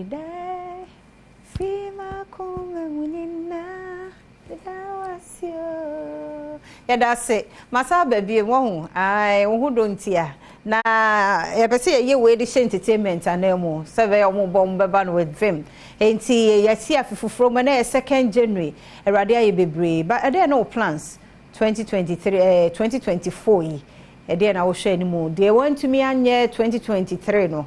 Meda fi m'akoma mu nyinaa, meda wo ase o. Yɛda ase. Masa aba bio, wahu. Ae, wo ho dɔ ntia. Na yɛpɛ sɛ yɛyɛ wei de hyɛ entertainment anan mu sɛ bɛyɛ ɔmo bɔ ɔmo bɛba no with vim. Enti yɛasi afe foforɔ mu na yɛ 2nd January. Awurade ayɛ bebree. Ba ɛdɛn na wo plans 2023 2024 yi? Ɛdeɛn na wohwɛ anim? Deɛ wantumi anyɛ 2023 no,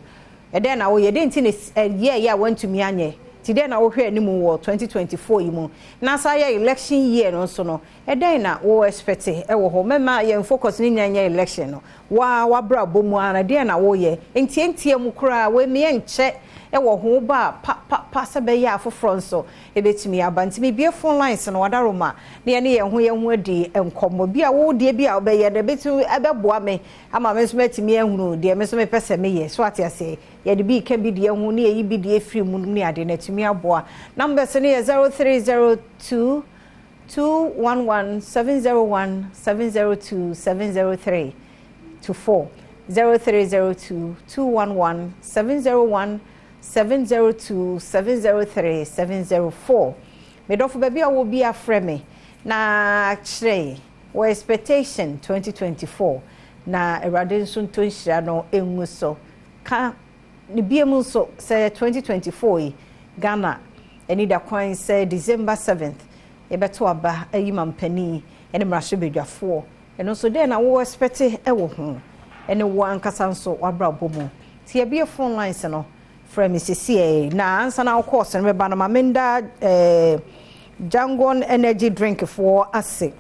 ɛdɛn na woyɛ? Deɛ nti na ɛyɛ yɛ a wantumi anyɛ? Nti deɛn na wohwɛ anim wɔ 2024 yi mu? Na saa yɛ election year no nso no, ɛdɛn na wo expect ɛwɔ hɔ? Mɛma yɛn focus ne nyinaa nyɛ election no. Waa wabrabɔ mu ara, deɛn na woyɛ? Ntiantia mu koraa, wɔmmea nkyɛ ɛwɔ ho ba pa pa pa sɛ bɛyɛ afoforɔ nso ebɛtumi aba. Nti mebie phone lines no, wadaroma na yɛne yɛn ho adi nkɔmmɔ bi a wo deɛ bi a wobɛyɛ no ebɛtumi ɛbɛboa me ama me nso matumi ahunu deɛ me nso mepɛ sɛ meyɛ so. Ate aseɛ? Yɛde bi ka bi deɛ ho ne yɛyi bi deɛ firi mu ne ade na atumi aboa. Numbers no yɛ 0302 211 701 702 703 to 4, 0302 211 701 702 703 704. Medɔfo, baabi a wɔ bi afrɛ me na kyerɛ wɔ expectation 2024, na Awurade nso nto nhyira no ɛngu so ka ne biem nso sɛ 2024 yi Ghana ani da kwan sɛ December 7th yɛbɛto aba ayi mampanin ne mmarahyɛbadwafoɔ. Ɛno nso, dɛn na wo expect ɛwɔ ho ɛne wo ankasa nso wabrabɔ mu? Nti yɛbie phone lines no, frɛ me sesie. Na ansa na wokɔɔ so no bɛba no, ma menda Jangon Energy Drink foɔ ase.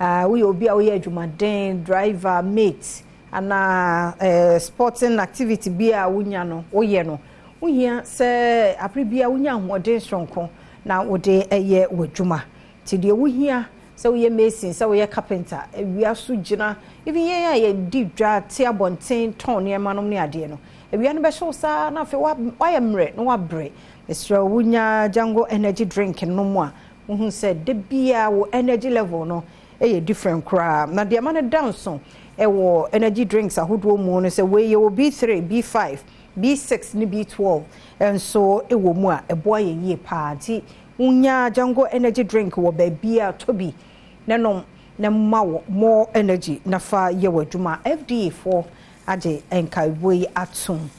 Woyɛ obi a woyɛ adwumaden, driver, mate anaa sporting activity bi a wonya no woyɛ no, wohia sɛ abere bi a wonya ahoɔden soronko na wode ɛyɛ w'adwuma. Nti deɛ wohia sɛ woyɛ mason, sɛ woyɛ carpenter, awia so gyina, even yɛn a yɛdi dwa te abɔnten tɔn nneɛma nom ne adeɛ no, awia no bɛhyɛ wo saa na afei wayɛ mmerɛ na wabrɛ. Mesrɛ, wonya Django Energy Drink no mu a, wohu sɛ da biara wo energy level no ɛyɛ different koraa. Na deɛ ma no da nso ɛwɔ energy drinks ahodoɔ mu no sɛ wei yɛwɔ B3, B5, B6 ne B12 nso ɛwɔ mu a ɛboa yɛ yie paa. Nti wonya Django Energy Drink wɔ baabi a tɔ bi na nom na ma wɔ more energy na fa yɛ wɔ adwuma. FDA foɔ agye nkaebɔ yi atom.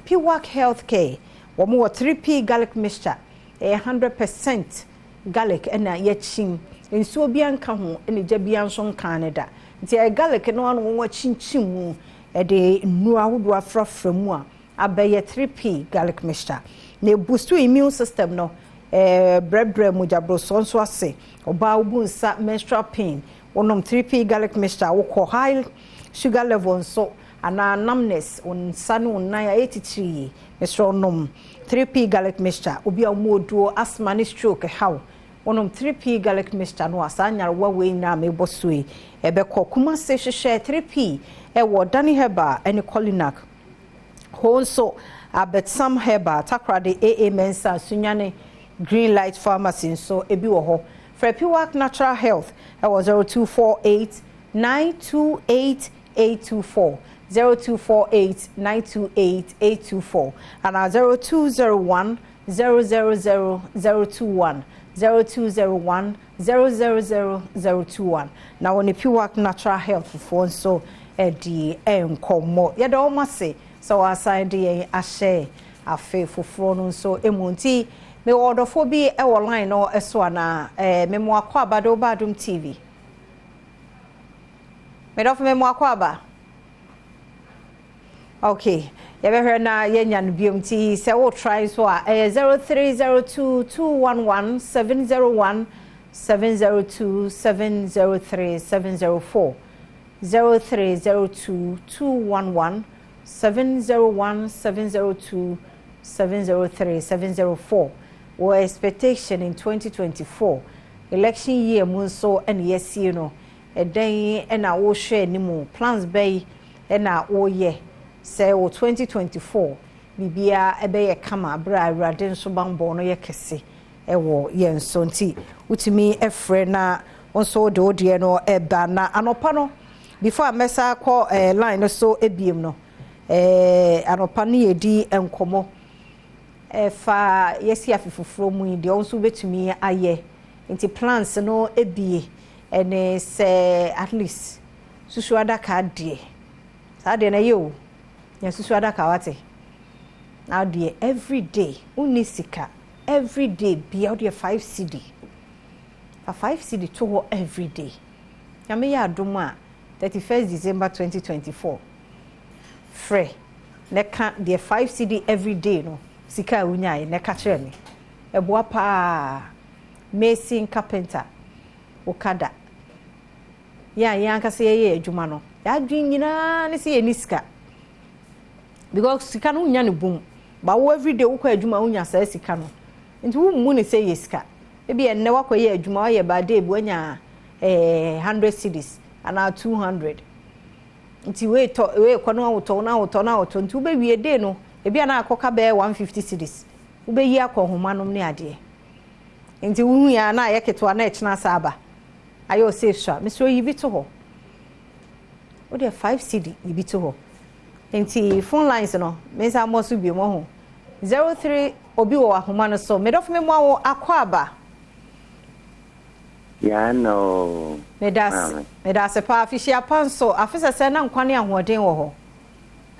Piwak Healthcare, wɔn wɔ 3P Garlic Mixture. Ɛyɛ 100% garlic ɛna yɛkyim, nsuo bi nka ho ɛna gya bi nso nka ne da. Nti ɛyɛ garlic no ano wɔn akyinkyim mu, ɛde nnuro ahodoɔ afrafra mu a abɛyɛ 3P Garlic Mixture na eboost immune system no, brɛbrɛ mogyaborosoɔ nso ase. Ɔbaa wobu nsa, menstrual pain, wɔnom 3P Garlic Mixture. Wokɔ high sugar level nso anaa numbness, wɔn nsa ne wɔn nan ayɛ titiri yie, mesrɛ, nom 3P Garlic Mixture. Obi a wɔn oduo, asthma ne stroke haw, wɔnom 3P Garlic Mixture no a, saa nyarewa wei nyinaa mebɔ so yi ɛbɛkɔ. Kumase, hyehyɛ 3P ɛwɔ Dani Herbal ɛne Colinac hɔ nso, Abetsam Herbal, Takoradi AA Mensa, Sunyane Green Light Pharmacy nso ebi wɔ hɔ. Frɛ Piwak Natural Health ɛwɔ 0248 928 824, 0248 928 824 ana 0201 000 021, 0201 000 021. Na wɔne Piwak Natural Health foɔ nso ɛdi nkɔmmɔ. Yɛda wɔn ase sɛ wɔasan de yɛn ahyɛ afe foforɔ no nso mu. Nti mewɔ ɔdɔfoɔ bi wɔ line no so anaa memo akɔ aba de woba Adom TV. Medɔfo, memo akɔ aba. Okay, yɛbɛhwɛ na yɛnya no biom. Nti sɛ wo try nso a, ɛyɛ 0302 211 701 702 703 704, 0302 211 701 702 703 704. Wɔ expectation in 2024 election year mu nso ɛna yɛasie no, ɛdɛn ɛna wɔrehwɛ anim? Plans bɛyi ɛna wɔreyɛ sɛ wɔ 2024 biribiara ɛbɛyɛ kama abere a Awurade nso bambɔ no yɛ kɛse ɛwɔ yɛn so? Nti wotumi ɛfrɛ na nso de wo deɛ no ɛba. Na anɔpa no, before a mɛsa kɔ line no so ebiem no, anɔpa no yɛdi nkɔmmɔ. Ɛfa yɛasi afe foforɔ mu yi deɛ wo nso wobɛtumi ayɛ nti plans no bie ɛne sɛ at least susu adaka deɛ saa deɛ no ɛyɛ o nya susu adaka wate na deɛ everyday wonni sika everyday bia wodeɛ 5 cedi fa 5 cedi to hɔ everyday. Nyame yɛ adom a 31st December 2024 frɛ na ka deɛ 5 cedi everyday no sika a wonyaeɛ na ka kyerɛ me. Ɛboa paa. Mason carpenter okada yɛn a yɛn ankasa yɛyɛ adwuma no yɛadwene nyinaa ne sɛ yɛni sika because sika no wonya ne bom ba wo everyday wokɔ adwuma wonya saa sika no nti wommu ne sɛ yɛ sika. Ebi ɛnnɛ wakɔyɛ adwuma wayɛ baade bi wanya 100 cedis anaa 200 nti wei tɔ wei kɔ na wotɔ na wotɔ na wotɔ nti wobɛwie day no ebi a na akɔka bɛyɛ 150 cedis wobɛyi akɔ nhoma nom ne adeɛ nti wohu ya na ayɛ ketewa na ɛkyena sa aba ayɛ ɔsɛ sua mesrɛ yi bi to hɔ wode 5 cedi yi bi to hɔ. Nti phone lines no me nsa mmɔ so bio ho 03 obi wɔ ahoma no so medɔfo me mmoa wo akɔ aba. Ya no. Meda ase paa. Afihyia pa nso afe sɛ na nkwa ne ahoɔden wɔ hɔ.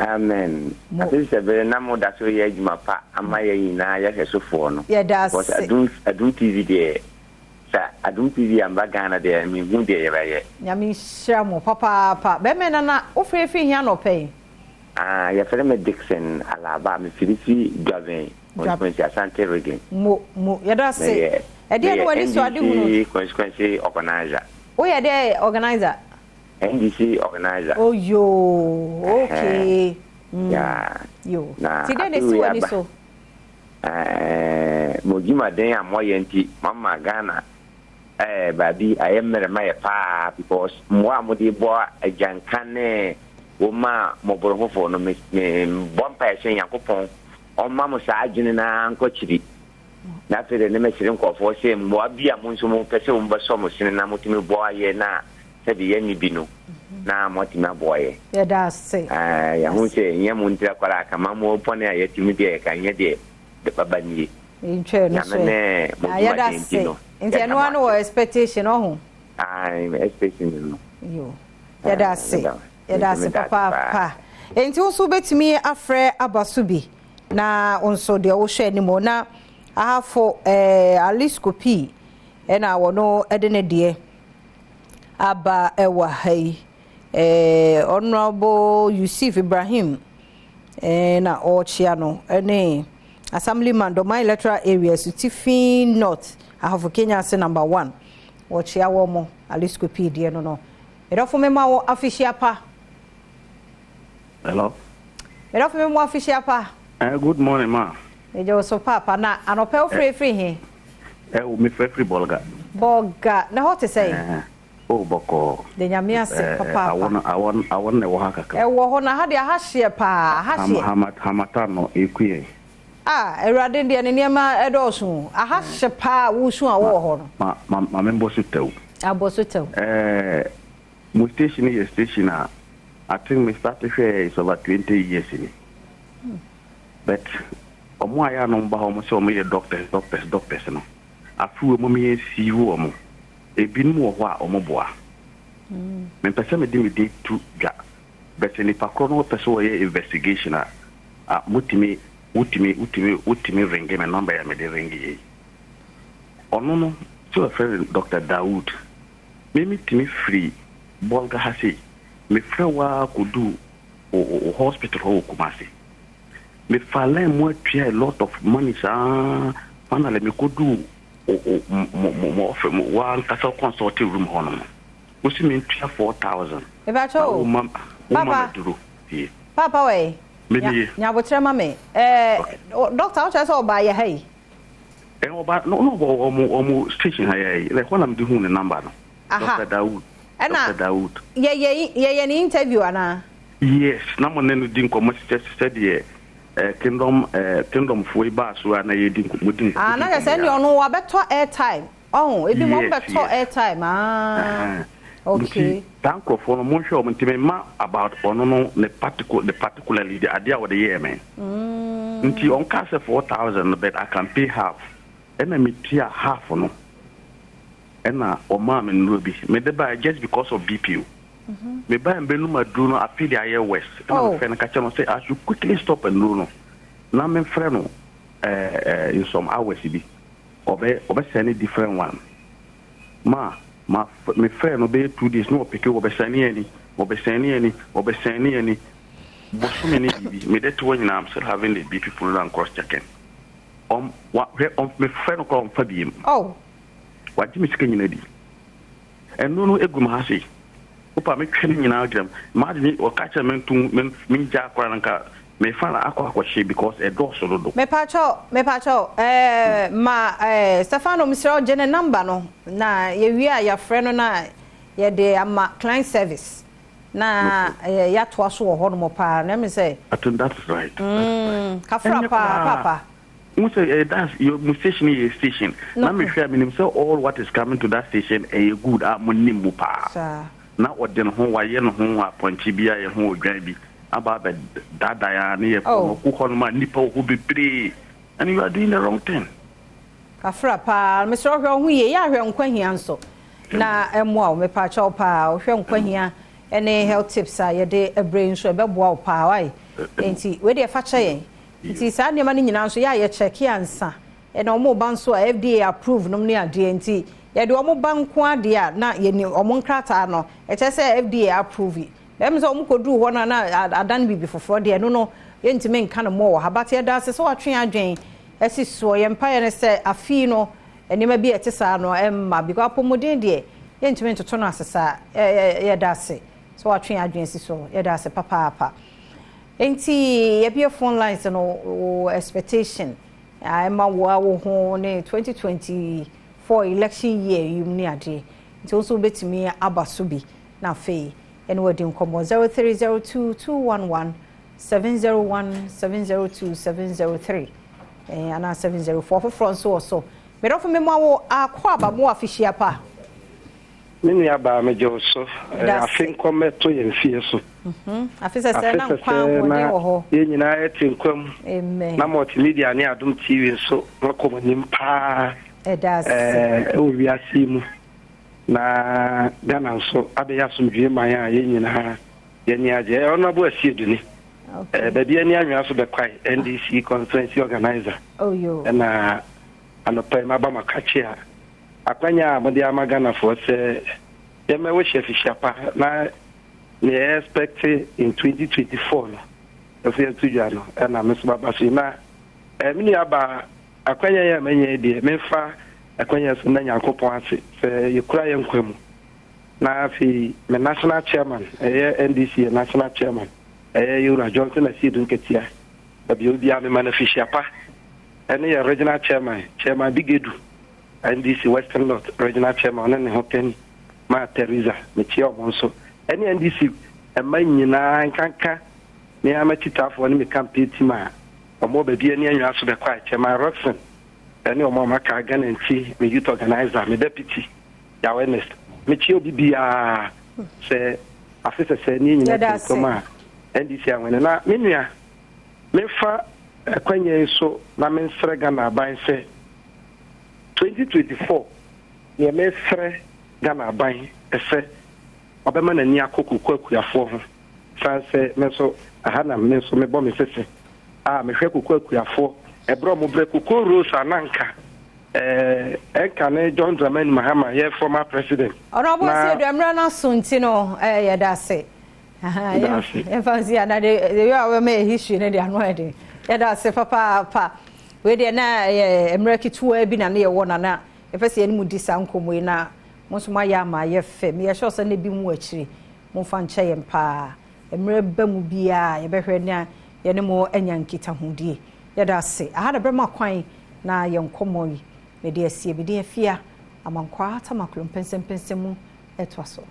Amen. Afe sɛ bere na mo da so yɛ adwuma pa ama yɛ nyinaa yɛhwɛ sofoɔ no. Yɛda ase. Adum Adum TV deɛ sɛ Adum TV amba Ghana deɛ mehu deɛ yɛbɛyɛ. Nyame nhyira mo papaapa. Bɛmɛ nana wofrɛ firi hia nɔpɛ yi? Ah, yɛfrɛ me Dixon Alaba, mefiri fi Dwaben constituency, Asante Region. Mo mo yɛda ase. Ɛdeɛ no w'ani so ade hunu. NDC constituency organizer. Woyɛ dɛ organizer? NDC organizer. Oh yoo, okay. Yeah. Yo. Na ti dɛ na esi w'ani so? Mo dwumaden a moayɛ nti mama Ghana baabi ayɛ mmerɛ ma yɛ paa because mmoa a mode bɔ agyanka ne wɔn a mmɔborɔfofoɔ no me bɔ mpaeɛ sɛ Nyankopɔn ɔmma mo saa adwene no ara nkɔ akyiri. Na afei de ne mesere nkurɔfoɔ sɛ mmoa bi a mo nso mopɛ sɛ wɔbɛsɔ mo sene na motumi boa yɛ na sɛde yɛnni bi no na moatumi aboa yɛ. Yɛda ase. Yɛho sɛ nyɛ mo ntira koraa kama mo pɔne a yɛtumi deɛ yɛka nyɛ deɛ baba nie. Ntwɛ no so. Nyame ne mo dwumaden nti no. Nti ɛno ano wɔ expectation ɔho. Expectation no. Yo. Yɛda ase. Yɛda ase papaapa. Nti wo nso wobɛtumi afrɛ aba so bi na wo nso deɛ wohwɛ anim na ahafo aliscopi ɛna wɔno de ne deɛ aba ɛwɔ ha yi. Honorable Yusuf Ibrahim na ɔrekyea no ɛne Assemblyman Doma Electoral Area Sutifi North Ahafo Kenya ase number 1 wɔkyea wɔ mo aliscopi deɛ no no. Medɔfo me ma wo afihyia pa. Hello. Medɔfo me mo afihyia pa. Good morning, ma. Meje wo so papa na anɔpɛ wo frɛ firi he? Me frɛ firi Bolga. Bolga. Na hɔ te sɛ? Oh, bɔkɔ. De nyame ase papa. Awon awon na ɛwɔ ha kakra. Ɛwɔ hɔ na ha de ha hye paa, ha hye. Hamata no ekuye. Ah, Awurade deɛ ne nneɛma ɛdɔɔso. Aha hye paa wo su a wɔ hɔ no. Ma me mbɔ so tew. Abɔ so tew. Mo station yɛ station a I think me start hwɛ is over 20 years ni. But omo aya no ba ho mo se omo yɛ doctors doctors doctors no. Afi wo mo yɛ sieve wo mo. Ebinum wɔ hɔ a omo boa. Me pese me di me din tu dwa. But ni pakro no pese wo yɛ investigation a mutimi wutimi wutimi wutimi ring me number ya me de ring yi. Ono no so a friend Dr. Dawood. Me mitimi free Bolga ha sei. Me frɛ wa kodu o hospital hɔ Kumasi. Me fa line mu atua a lot of money saa. Finally me kodu o mo offer mo wa nkasa consult room hɔ no. Wo si me ntua 4000. E ba cho. Papa. Papa we. Nya botre ma me. Doctor wo kyerɛ sɛ oba ye ha yi. Oba no no omo station ha yi. Like one am di hu ne number no. Dr. Dawood. Dr. Dawood. Ye ni interview ana? Yes, na mo ne no di nkomo sɛ de kingdom kingdom fo ba so ana ye di nkomo di. Ah, na sɛ ne ono wa beto airtime. Oh, ebi mo beto airtime. Ah. Okay. Thank you for no mo hwe o ntime ma about ono no ne particular the particularly the idea what the year man. Nti ɔnka sɛ 4,000 no, but I can pay half. Ɛna metua half no, ɛna ɔmaa me nnuro bi mede baa just because of BP o. Mebaa mbɛnum aduro no, afei de ayɛ worse. Ɛna mefrɛ no ka kyerɛ no sɛ I should quickly stop nnuro no na memfrɛ no in some hours bi ɔbɛ ɔbɛsɛn ne different one. Ma mefrɛ no bɛyɛ 2 days na ɔpeke, wɔbɛsɛn ne ani, wɔbɛsɛn ne ani, wɔbɛsɛn ne ani bosome ne biribi. Mede te hɔ nyinaa, I'm still having the BP problem and cross checking. Ɔm wa hwɛ, ɔm mefrɛ no koraa, ɔmfa biem. Wagye me sika nyina di. Ɛno no egu me ha sei, wopa metwɛ no nyinaa gyina mu maade. Ɔka kyerɛ me ntom mengya koraa no, nka mefa no akɔ akɔhye because ɛdɔɔso dodo. Mepakyɛw, mepakyɛw, ma Stefano, mesrɛ wo, gye ne number no na yɛwie a yɛafrɛ no na yɛde ama client service na yɛatoa so wɔ hɔnom paa na ɛmi sɛ I think that's right. Kafra paa, papa. Mo sɛ that's your mo station yɛ station na mehwɛ a, menim sɛ all what is coming to that station ɛyɛ good a mo nim mu paa. Na ɔde ne ho wayɛ ne ho apɔnkye bi a yɛ ho odwan bi aba abɛ daadaa ne yɛ kɔ hɔ nom a nipa wɔ hɔ bebree, and you are doing the wrong thing. Kafra paa, mesrɛ, ɔhwɛ wo ho yie, yɛ ahwɛ nkwa hia nso na ɛmmoa wo. Mepakyɛw paa, wohwɛ nkwa hia ne health tips a yɛde ɛbrɛ nso, ɛbɛboa wo paa wae. Nti wei deɛ, fa kyɛ yɛn. Nti saa nneɛma no nyinaa nso yɛ a yɛkyɛke ansa ɛna ɔmo ba nso a FDA approve nom ne adeɛ. Nti yɛde ɔmo ba nko adeɛ a na yɛni ɔmo nkrataa no ɛkyɛ sɛ FDA approve yi. Bɛrɛ sɛ ɔmo kɔduru hɔ no na adan biribi foforɔ deɛ, ɛno no yɛntumi nka no mmɔ wɔ ha, but yɛda ase sɛ watwe adwen ɛsi soɔ. Yɛn mpaeɛ no sɛ afii no nneɛma bi a ɛte saa no ɛmma, because apɔmuden deɛ, yɛntumi ntoto no ase saa. Yɛda ase sɛ watwe adwen si so, yɛda ase papaapa. Nti yɛbie phone lines no, wo expectation a ɛma wo a wo ho ne 2024 election year yi mu ne adeɛ, nti wo nso wobɛtumi aba so bi na afei ɛne wadi nkɔmmɔ. 0302 211 701, 702, 703 anaa 704. Foforɔ nso wɔ so. Medɔfo, mema wo akɔ aba mo afihyia pa. Me nua baa, megye wo so. Afe nkɔmmɛto yɛn fie so. Afe sɛ sɛ na nkwa ahoɔden wɔ hɔ. Yɛn nyinaa yɛte nkwa mu. Amen. Na Multimedia ne Adom TV nso wakɔ mo anim paa. Ɛda ase. Ɛwɔ wiase yi mu na Ghana nso abɛyɛ asomdwie man a yɛn nyinaa yɛni agye. Honorable Asiedu ni baabi ani anwea so bɛkwae NDC constituency organizer. Ɛna anɔpa yi maba makakye a akwanya a mode ama Ghanafoɔ sɛ yɛmɛwɔ hyɛ afihyia pa na nea expect in 2024 no ɛfo yɛnto dwa no, ɛna me nso baba so yi na me nua ba, akwanya yi a manya yi deɛ, memfa akwanya so na Nyankopɔn ase sɛ yɛkura yɛ nkwa mu. Na afei me national chairman, ɛyɛ NDC yɛ national chairman, ɛyɛ Yɛwura Johnson Asiedu Nketia, baabi a obiara mema no afihyia pa, ɛne yɛ regional chairman, Chairman Bigedu, NDC Western North regional chairman, ɔne ne ho kani maa Teresa, mekyia ɔmo nso, ɛne NDC ɛma nyinaa nkanka ne amakyitaafoɔ ne me campaign team a ɔmo baabi ani anwia so bɛkɔ a Chairman Roxon ɛne ɔmo a maka Ghana. Nti me youth organizer, me deputy Yaw Ernest, mekyia obi biara sɛ afe sɛsɛ ne nyinaa Yɛda te nkɔm a NDC awene. Na me nua, memfa akwanya yi so na mensrɛ Ghana aban sɛ 2024 nea mesrɛ Ghana aban ɛsɛ ɔbɛma n'ani akɔ koko akuafoɔ ho, san sɛ me nso aha na me nso mebɔ me sese a mehwɛ koko akuafoɔ ɛberɛ a ɔmo brɛ koko rose ananka ɛnka ne John Dramani Mahama yɛ former president. Honorable Na- Asiedu, mmerɛ no aso nti no yɛda ase. Yɛda ase. Yɛmfa nsi ana de de yɛ a wɔbɛma yɛ history no de ano ayɛ den. Yɛda ase papaapa. Wei deɛ, na ɛyɛ mmerɛ ketewa bi na ne yɛwɔ na yɛpɛ sɛ yɛne mu di saa nkɔmmɔ yi na mo nso moayɛ ama ayɛ fɛ. Meyɛ sure sɛ ne bi mu akyiri momfa nkyɛ yɛn paa. Mmerɛ ba mu biara yɛbɛhwɛ na yɛne mo anya nkitahodie. Yɛda ase. Aha na bɛma kwan na yɛn nkɔmmɔ yi mede asie. Mede afia amankwaa tamaklo mpɛnsɛmpɛnsɛm mu ɛtoa so.